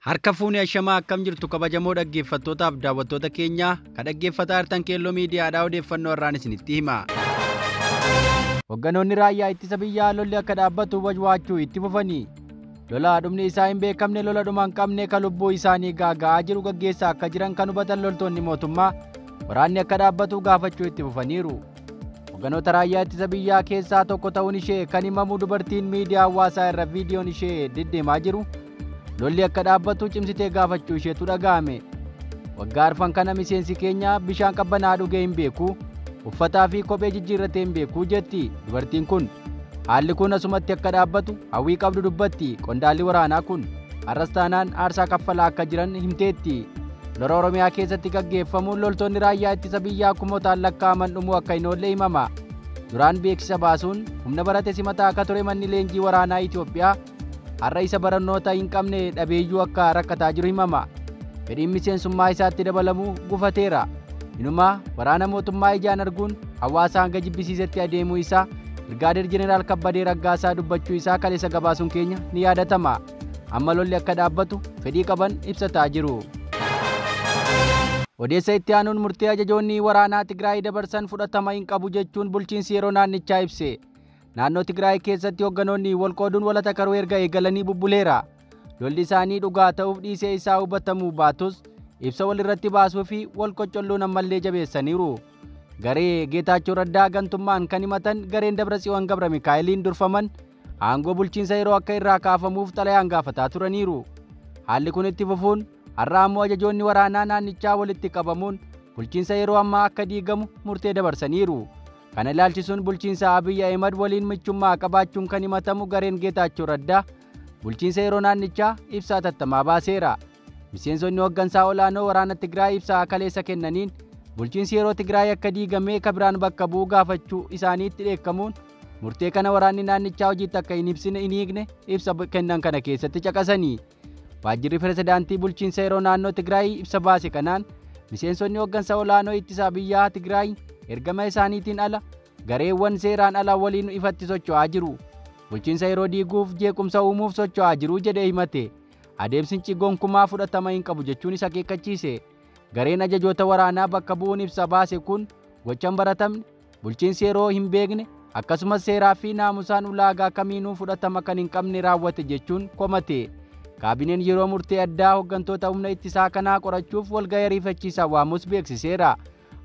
Harka fuunee ashamaa akkam jirtu kabajamoo dhaggeeffattootaaf daawwattoota keenya ka dhaggeeffataa jirtan Keelloo Miidiyaadhaa odeeffannoo irraan isinitti hima. Hogganoonni raayyaa ittisa biyyaa lolli akka dhaabbatu wajwaachuu itti fufanii lola dhumni isaa hin beekamne lola dhuma hin qabne ka lubbuu isaanii gaaga'aa jiru gaggeessaa akka jiran kan hubatan loltoonni mootummaa waraanni akka dhaabbatu gaafachuu itti fufaniiru. Hogganoota raayyaa ittisa biyyaa keessaa tokko ta'uun ishee kan himamu dubartiin miidiyaa hawaasaa irra viidiyoon ishee deddeemaa jiru lolli akka dhaabbatu cimsitee gaafachuu isheetu dhaga'ame. Waggaa arfan kana miseensi keenya bishaan qabbanaa dhugee hin beeku, uffataa fi kophee jijjiirratee hin beeku jetti dubartiin kun. Haalli kun asumatti akka dhaabbatu hawwii qabdu dubbatti. Qondaalli waraanaa kun har'as taanaan aarsaa kaffalaa akka jiran himteetti. Lola Oromiyaa keessatti gaggeeffamuun loltoonni raayyaa ittisa biyyaa kumootaan lakkaa'aman dhumuu akka hin oolle himama. Duraan beeksisa baasuun humna barate simataa akka ture manni leenjii waraanaa Itoophiyaa har'a isa barannoota hin qabne dhabeeyyuu akka rakkataa jiru himama. Fedhiin miseensummaa isaatti dabalamuu gufateera. Inumaa waraana mootummaa ijaan arguun hawaasa hanga jibbisiisetti adeemuu isaa Birgaadeer Jeneraal Kabbadee Raggaasaa dubbachuu isaa kaleessa gabaasuun keenya ni yaadatama. Amma lolli akka dhaabbatu fedhii qaban ibsataa jiru. Odeessa itti aanuun murtee ajajoonni waraanaa Tigraay dabarsan fudhatama hin qabu jechuun bulchiinsi yeroo naannichaa ibse. Naannoo Tigraay keessatti hogganoonni wal qooduun walata karuu erga eegalanii bubbuleera. Lolli isaanii dhugaa ta'uuf dhiisee isaa hubatamuu baatus ibsa walirratti baasuu fi wal qoccolluun ammallee jabeessaniiru. Garee Geetaachoo Raddaa gantummaan kan himatan gareen Dabratsiyoon Gabra Mikaa'eliin durfaman aangoo bulchiinsa yeroo akka irraa kaafamuuf xalayaan gaafataa turaniiru. Haalli kun itti fufuun har'a ammoo ajajoonni waraanaa naannichaa walitti qabamuun bulchiinsa yeroo ammaa akka diigamu murtee dabarsaniiru. Kana ilaalchisuun bulchiinsa Abiy Ahimad waliin michummaa qabaachuun kan himatamu gareen Geetaachoo Raddaa bulchiinsa yeroo naannichaa ibsaa tattamaa baaseera. Miseensonni hooggansaa olaanoo waraana Tigraay ibsaa kaleessa kennaniin bulchiinsi yeroo Tigraay akka diigamee kabiraan bakka bu'u gaafachuu isaaniitti dheekkamuun murtee kana waraanni naannichaa hojiitti akka hin ibsine hin hiikne ibsa kennan kana keessatti caqasanii. Waajjirri pirezidaantii bulchiinsa yeroo naannoo Tigraay ibsa baase kanaan miseensonni hooggansa olaanoo ittisaa biyyaa Tigraay ergama isaaniitiin ala gareewwan seeraan ala waliin ifatti socho'aa jiru. Bulchiinsa yeroo diiguuf jeequmsa uumuuf socho'aa jiru jedhee himate. Adeemsichi gonkumaa fudhatama hin qabu jechuun isa akeekkachiise. Gareen ajajoota waraanaa bakka bu'uun ibsa baase kun gocha hin baratamne, bulchiinsi yeroo hin beekne, akkasumas seeraa fi naamusaan ulaagaa kamiinuu fudhatama kan hin qabne raawwate jechuun komate. Kaabineen yeroo murtee addaa hooggantoota humna ittisaa kanaa qorachuuf walgahii ariifachiisaa waamus beeksiseera.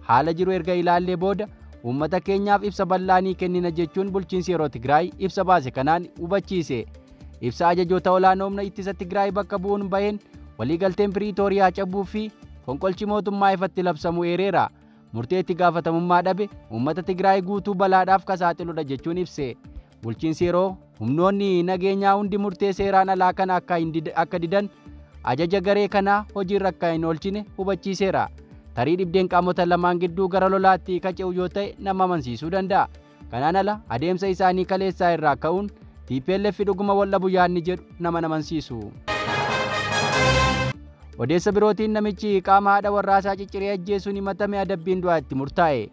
Haala jiru erga ilaallee booda uummata keenyaaf ibsa bal'aa ni kennina jechuun bulchiinsi yeroo Tigraay ibsa baase kanaan hubachiise. Ibsa ajajoota olaanoo humna ittisa Tigraay bakka bu'uun baheen waliigalteen Piriitooriyaa cabuu fi fonqolchi mootummaa ifatti labsamuu eereera. Murtee itti gaafatamummaa dhabe uummata Tigraay guutuu balaadhaaf kasaaxiludha jechuun ibse. Bulchiinsi yeroo humnoonni nageenyaa hundi murtee seeraan alaa kana akka didan ajaja garee kanaa hojiirra akka hin oolchine hubachiiseera. Tarii dhibdeen qaamota lamaan gidduu gara lolaatti qace'u yoo ta'e nama amansiisuu danda'a. Kanaan ala adeemsa isaanii kaleessaa irraa ka'uun TPLF dhuguma wal dhabu yaadni jedhu nama amansiisu. Odeessa birootiin namichi qaama haadha warraasaa cicciree ajjeesuun himatame adabbiin du'aa itti murtaa'e.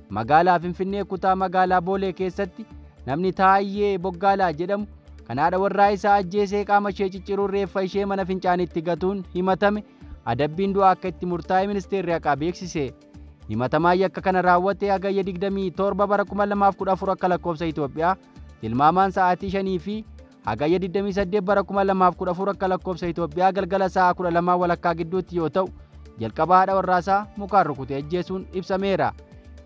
Magaalaa Finfinnee kutaa magaalaa Boolee keessatti namni Taayyee Boggaalaa jedhamu kan haadha warraa isaa ajjeesee qaama ishee cicciruun reeffa ishee mana fincaaniitti gatuun himatame adabbiin du'aa akka itti murtaa'e ministeerri haqaa beeksise. Himatamaa yakka kana raawwate hagayya 27 bara 2014 akka lakkoofsa Itoophiyaa tilmaamaan sa'aatii 5 fi hagayya 28 bara 2014 akka lakkoofsa Itoophiyaa galgala sa'a 12:15 gidduutti yoo ta'u jalqaba haadha warraasaa mukaan rukutee ajjeesuun ibsameera.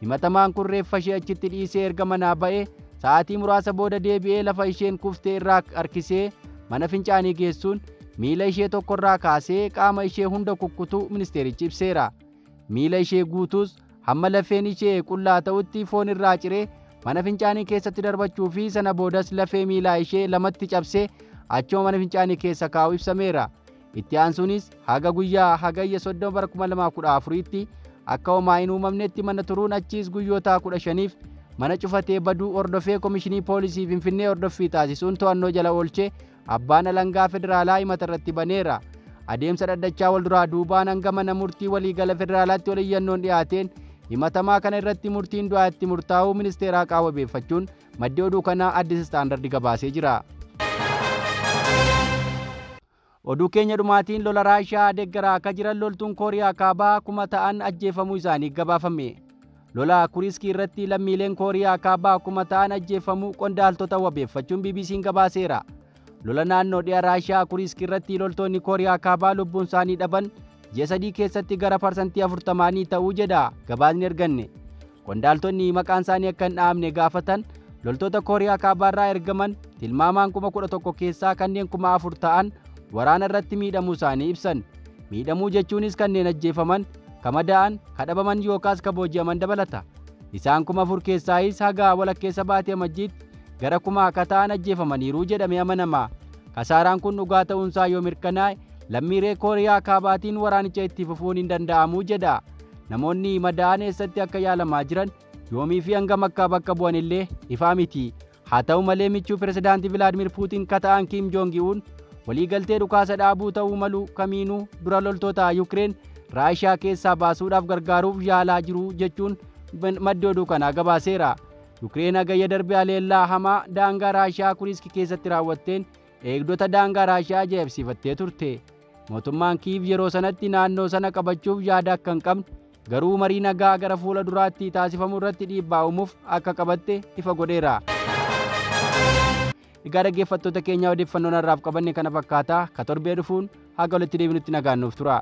Himatamaan kun reeffa ishee achitti dhiisee erga manaa ba'ee sa'aatii muraasa booda deebi'ee lafa isheen kuftee irraa harkisee mana fincaanii geessuun miila ishee tokkorraa kaasee qaama ishee hunda kukkutuu ministeerichi ibseera. Miila ishee guutuus hamma lafeen ishee qullaa ta'utti foon irraa ciree mana fincaanii keessatti darbachuu fi sana boodas lafee miilaa ishee lamatti cabsee achuma mana fincaanii keessa kaa'u ibsameera. Itti aansuunis haga guyyaa hagayya 30 bara 2014tti akka homaa hin uumamnetti mana turuun achiis guyyoota 15f mana cufatee baduu hordofee komishinii poolisii Finfinnee hordoffii taasisuun to'annoo jala oolchee abbaan alangaa federaalaa himata irratti baneera. Adeemsa dhaddachaa wal duraa duubaan hanga mana murtii waliigala federaalaatti wal iyyannoon dhiyaateen himatamaa kana irratti murtiin du'aa itti murtaa'uu ministeera haqaa wabeeffachuun maddi oduu kanaa Addis Istaandardi gabaasee jira. Oduu keenya dhumaatiin lola Raashiyaa deeggaraa akka jiran loltuun Kooriyaa Kaabaa 1000 ta'an ajjeefamuu isaanii gabaafame. Lola Kuriiskii irratti lammiileen Kooriyaa Kaabaa 1000 ta'an ajjeefamuu qondaaltota wabeeffachuun BBC'n gabaaseera. Lola naannoo dhiha Raashiyaa Kuriiskii irratti loltoonni Kooriyaa Kaabaa lubbuun isaanii dhaban ji'a 3 keessatti gara 40% ta'uu jedha gabaasni arganne. Qondaaltonni maqaan isaanii akka hin dhahamne gaafatan loltoota Kooriyaa Kaabaarraa ergaman tilmaamaan 11,000 keessaa kanneen 4,000 ta'an waraana irratti miidhamuu isaanii ibsan. Miidhamuu jechuunis kanneen ajjeefaman, ka madaa'an, ka dhabaman yookaas ka booji'aman dabalata. Isaan 4,000 keessaayis haga walakkeessa baatee Amajjiitti gara 1000 akka ta'an ajjeefamaniiru jedhamee amanama. Kasaaraan kun dhugaa ta'uunsaa yoo mirkanaa'e lammiilee Kooriyaa Kaabaatiin waraanicha itti fufuun hin danda'amu jedha. Namoonni madaa'an eessatti akka yaalamaa jiran yoomii fi hangam akka bakka bu'an illee ifaa miti. Haa ta'u malee michuu pirezidaantii Vilaadimir Puutiin ka ta'an Kiim Joongi Un waliigaltee dhukaasa dhaabuu ta'uu malu kamiinuu dura loltoota Yukireen Raashiyaa keessaa baasuudhaaf gargaaruuf yaalaa jiru jechuun maddi oduu kanaa gabaaseera. Yukireen hagayya darbe haleellaa hamaa daangaa Raashiyaa Kuriiski keessatti raawwatteen eegdota daangaa Raashiyaa ajaa'ibsiifattee turte. Mootummaan Kiiv yeroo sanatti naannoo sana qabachuuf yaada akka hin qabne garuu marii nagaa gara fuula duraatti taasifamu irratti dhiibbaa uumuuf akka qabatte ifa godheera. Egaa dhaggeeffattoota keenyaa odeeffannoon har'aaf qabanne kana fakkaata. Ka torbee dhufuun haga walitti deebinutti nagaan nuuf tura.